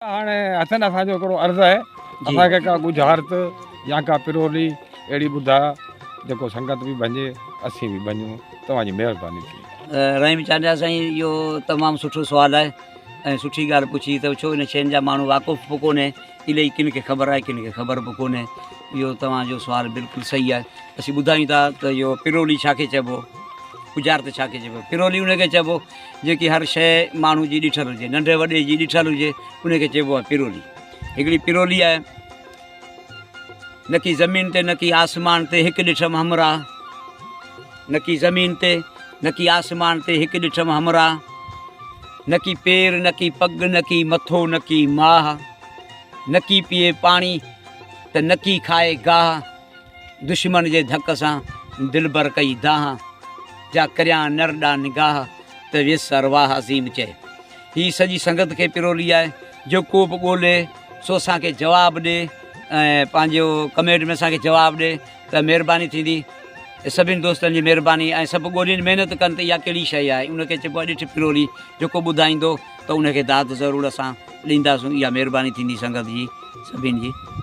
هاڻي حسن اسان جو هڪڙو عرض آهي اسان کي ڪا ڳجهارت يا ڪا پرولي اهڙي ٻڌاء جيڪو سنگت به ڀڃي اسين به ڀڃون توهان جي مهرباني ٿيندي. رحيم چانڊيا سائين اهو تمام سٺو سوال آهي ۽ سٺي ڳالهه پڇي اٿو ڇو ان شين جا ماڻهو واقف به ڪونهي الائي ڪن کي خبر آهي ڪن کي خبر به ڪونهي اهو توهان جو سوال بلڪل صحيح آهي اسين ٻڌايون ٿا ته اهو پرولي ڇا کي چئبو ڳجهارت ڇا کي چئبو پرولي ان کي چئبو جيڪي هر شيء ماڻهو جي ڏٺل هجي، ننڍي وڏي جي ڏٺل هجي، ان کي چئبو آهي پرولي. هڪڙي پرولي آهي، نڪي زمين تي نڪي آسمان تي هڪ ڏٺم همراهه، نڪي زمين تي نڪي آسمان تي هڪ ڏٺم همراهه، نڪي پير نڪي پڳ نڪي مٿو نڪي ماهه، نڪي پيئي پاڻي ته نڪي کائي گاهه. دشمن جي ڌڪ سان دلبر ڪئي دانهن، جا ڪريان نر ڏانهن نگاهه ته ويس ارواح عظيم چئي. هي سڄي سنگت کي پرولي آهي، جيڪو به ڳولي سو اسان کي جواب ڏي ۽ پنهنجو ڪمينٽ ۾ اسان کي جواب ڏي ته مهرباني ٿيندي. سڀني دوستن جي مهرباني ۽ سڀ ڳولين محنت ڪن ته اها ڪهڙي شيء آهي ان کي چئبو آهي ڏٺ پرولي جيڪو ٻڌائيندو ته ان کي داد ضرور اسان ڏينداسون اها مهرباني ٿيندي سنگت جي سڀني جي.